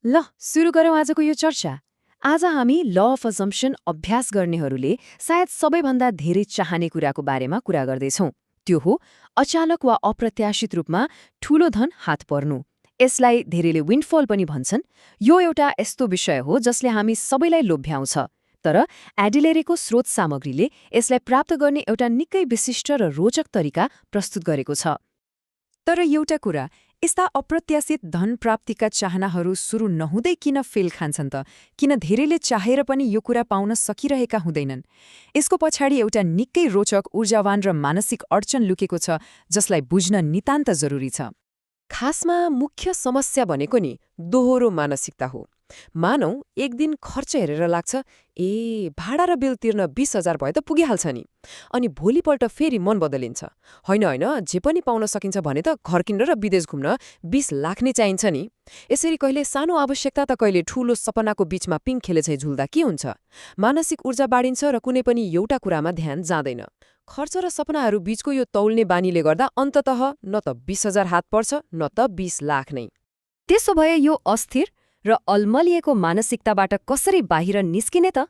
ल सुरु गरौँ आजको यो चर्चा। आज हामी ल अफ अजम्पसन अभ्यास गर्नेहरूले सायद सबैभन्दा धेरै चाहने कुराको बारेमा कुरा गर्दैछौँ। त्यो हो अचानक वा अप्रत्याशित रूपमा ठूलो धन हात पर्नु। यसलाई धेरैले विन्डफल पनि भन्छन्। यो एउटा यस्तो विषय हो जसले हामी सबैलाई लोभ्याउँछ। तर एडिलेरेको स्रोत सामग्रीले यसलाई प्राप्त गर्ने एउटा निकै विशिष्ट र रोचक तरिका प्रस्तुत गरेको छ। तर एउटा कुरा, यस्ता अप्रत्याशित धन प्राप्तिका चाहनाहरू सुरु नहुँदै किन फेल खान्छन् त? किन धेरैले चाहेर पनि यो कुरा पाउन सकिरहेका हुँदैनन्? यसको पछाडि एउटा निकै रोचक, ऊर्जावान र मानसिक अडचन लुकेको छ जसलाई बुझ्न नितान्त जरुरी छ। खासमा मुख्य समस्या भनेको नि दोहोरो मानसिकता हो। मानौ एक दिन खर्च हेरेर लाग्छ, भाडा र बिल तिर्न 20,000 भए त पुगिहाल्छ नि। अनि भोलिपल्ट फेरि मन बदलिन्छ, होइन जे पनि पाउन सकिन्छ भने त घर किनेर र विदेश घुम्न 20 लाख नै चाहिन्छ नि। यसरी कहिले सानो आवश्यकता त कहिले ठूलो सपनाको बीचमा पिङ खेलेझै झुल्दा के हुन्छ? मानसिक ऊर्जा बाडिन्छ र कुनै पनि एउटा कुरामा ध्यान जाँदैन। खर्च र सपनाहरू बीचको यो तौल्ने बानीले गर्दा अन्ततः न त 20,000 हात पर्छ न त 20 लाख नै। त्यसो भए यो अस्थिर र अल्मलिएको मानसिकताबाट कसरी बाहिर निस्किने त?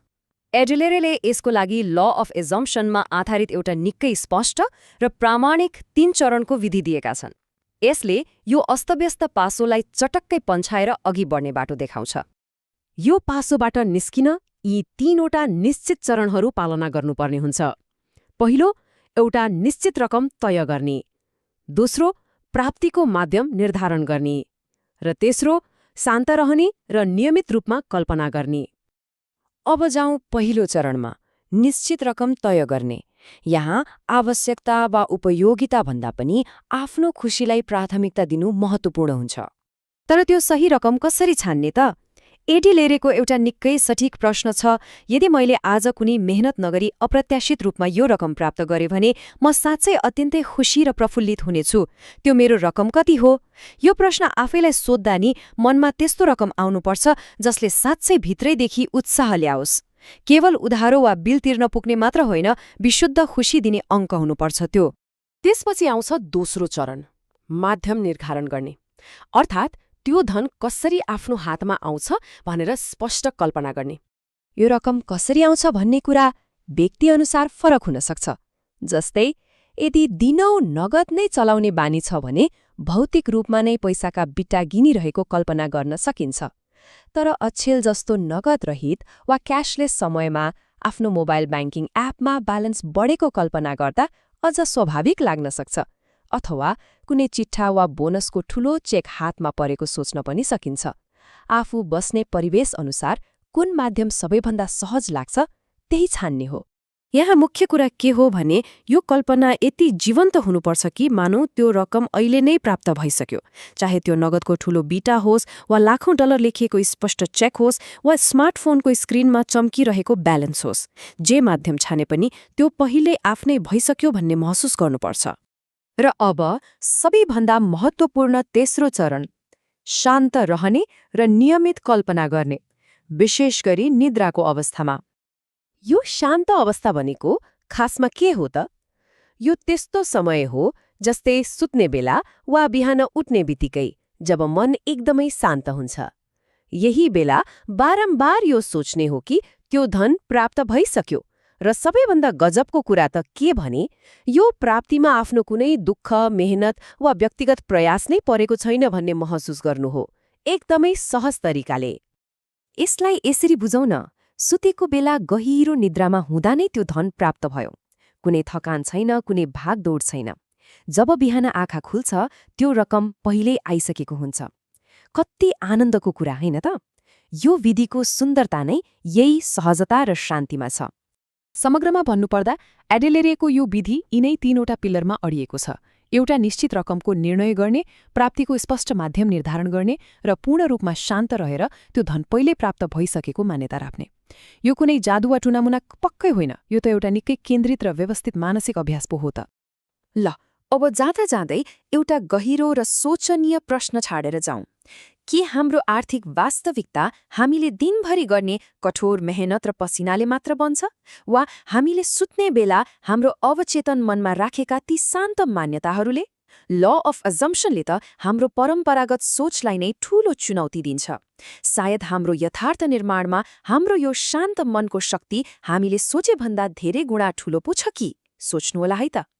एडिलेरेले यसको लागि ल अफ एजम्पसनमा आधारित एउटा निकै स्पष्ट र प्रामाणिक 3 चरणको विधि दिएका छन्। यसले यो अस्तव्यस्त पासोलाई चटक्कै पन्छाएर अघि बढ्ने बाटो देखाउँछ। यो पासोबाट निस्किन यी 3वटा निश्चित चरणहरू पालना गर्नुपर्ने हुन्छ। पहिलो, एउटा निश्चित रकम तय गर्ने। दोस्रो, प्राप्तिको माध्यम निर्धारण गर्ने। र तेस्रो, शान्त रहने र नियमित रूपमा कल्पना गर्ने। अब जाउँ पहिलो चरणमा, निश्चित रकम तय गर्ने। यहाँ आवश्यकता वा उपयोगिता भन्दा पनि आफ्नो खुसीलाई प्राथमिकता दिनु महत्त्वपूर्ण हुन्छ। तर त्यो सही रकम कसरी छान्ने त? एडिलेरेको एउटा निकै सठिक प्रश्न छ। यदि मैले आज कुनै मेहनत नगरी अप्रत्याशित रूपमा यो रकम प्राप्त गरेँ भने म साँच्चै अत्यन्तै खुसी र प्रफुल्लित हुनेछु। त्यो मेरो रकम कति हो? यो प्रश्न आफैलाई सोध्दा नि मनमा त्यस्तो रकम आउनुपर्छ जसले साँच्चै भित्रैदेखि उत्साह ल्याओस्। केवल उधारो वा बिल तिर्न पुग्ने मात्र होइन, विशुद्ध खुसी दिने अङ्क हुनुपर्छ त्यो। त्यसपछि आउँछ दोस्रो चरण, माध्यम निर्धारण गर्ने। अर्थात् त्यो धन कसरी आफ्नो हातमा आउँछ भनेर स्पष्ट कल्पना गर्ने। यो रकम कसरी आउँछ भन्ने कुरा व्यक्तिअनुसार फरक हुन सक्छ। जस्तै यदि दिनौँ नगद नै चलाउने बानी छ भने भौतिक रूपमा नै पैसाका बिटा गिनिरहेको कल्पना गर्न सकिन्छ। तर अक्षेल जस्तो नगद रहित वा क्यासलेस समयमा आफ्नो मोबाइल ब्याङ्किङ एपमा ब्यालेन्स बढेको कल्पना गर्दा अझ स्वाभाविक लाग्न सक्छ। अथवा कुनै चिट्ठा वा बोनसको ठूलो चेक हातमा परेको सोच्न पनि सकिन्छ। आफू बस्ने परिवेश अनुसार कुन माध्यम सबैभन्दा सहज लाग्छ त्यही छान्ने हो। यहाँ मुख्य कुरा के हो भने यो कल्पना यति जीवन्त हुनुपर्छ कि मानौ त्यो रकम अहिले नै प्राप्त भइसक्यो। चाहे त्यो नगदको ठूलो बिटा होस् वा लाखौं डलर लेखिएको स्पष्ट चेक होस् वा स्मार्टफोनको स्क्रिनमा चम्किरहेको ब्यालेन्स होस्, जे माध्यम छाने पनि त्यो पहिले आफ्नै भइसक्यो भन्ने महसुस गर्नुपर्छ। र अब सबैभन्दा महत्त्वपूर्ण तेस्रो चरण, शान्त रहने र नियमित कल्पना गर्ने, विशेष गरी निद्राको अवस्थामा। यो शान्त अवस्था भनेको खासमा के हो त? यो त्यस्तो समय हो जस्तै सुत्ने बेला वा बिहान उठ्ने बित्तिकै जब मन एकदमै शान्त हुन्छ। यही बेला बारम्बार यो सोच्ने हो कि त्यो धन प्राप्त भइसक्यो। र सबैभन्दा गजबको कुरा त के भने यो प्राप्तिमा आफ्नो कुनै दुःख, मेहनत वा व्यक्तिगत प्रयास नै परेको छैन भन्ने महसुस गर्नु हो, एकदमै सहज तरिकाले। यसलाई यसरी बुझौँ न, सुतेको बेला गहिरो निद्रामा हुँदा नै त्यो धन प्राप्त भयो। कुनै थकान छैन, कुनै भागदौड छैन। जब बिहान आँखा खुल्छ त्यो रकम पहिल्यै आइसकेको हुन्छ। कति आनन्दको कुरा होइन त? यो विधिको सुन्दरता नै यही सहजता र शान्तिमा छ। समग्रमा भन्नुपर्दा एडिलेरेको यो विधि यिनै 3वटा पिलरमा अडिएको छ। एउटा निश्चित रकमको निर्णय गर्ने, प्राप्तिको स्पष्ट माध्यम निर्धारण गर्ने र पूर्ण रूपमा शान्त रहेर त्यो धन पहिले प्राप्त भइसकेको मान्यता राख्ने। यो कुनै जादु वा टुनामुना पक्कै होइन, यो त एउटा निकै केन्द्रित र व्यवस्थित मानसिक अभ्यास पो हो त। ल अब जाँदा जाँदै एउटा गहिरो र सोचनीय प्रश्न छाडेर जाउँ। के हाम्रो आर्थिक वास्तविकता हामीले दिनभरि गर्ने कठोर मेहनत र पसिनाले मात्र बन्छ, वा हामीले सुत्ने बेला हाम्रो अवचेतन मनमा राखेका ती शान्त मान्यताहरूले? ल अफ अजम्पसनले त हाम्रो परम्परागत सोचलाई नै ठूलो चुनौती दिन्छ। सायद हाम्रो यथार्थ निर्माणमा हाम्रो यो शान्त मनको शक्ति हामीले सोचेभन्दा धेरै गुणा ठूलो पो छ कि? सोच्नुहोला है त।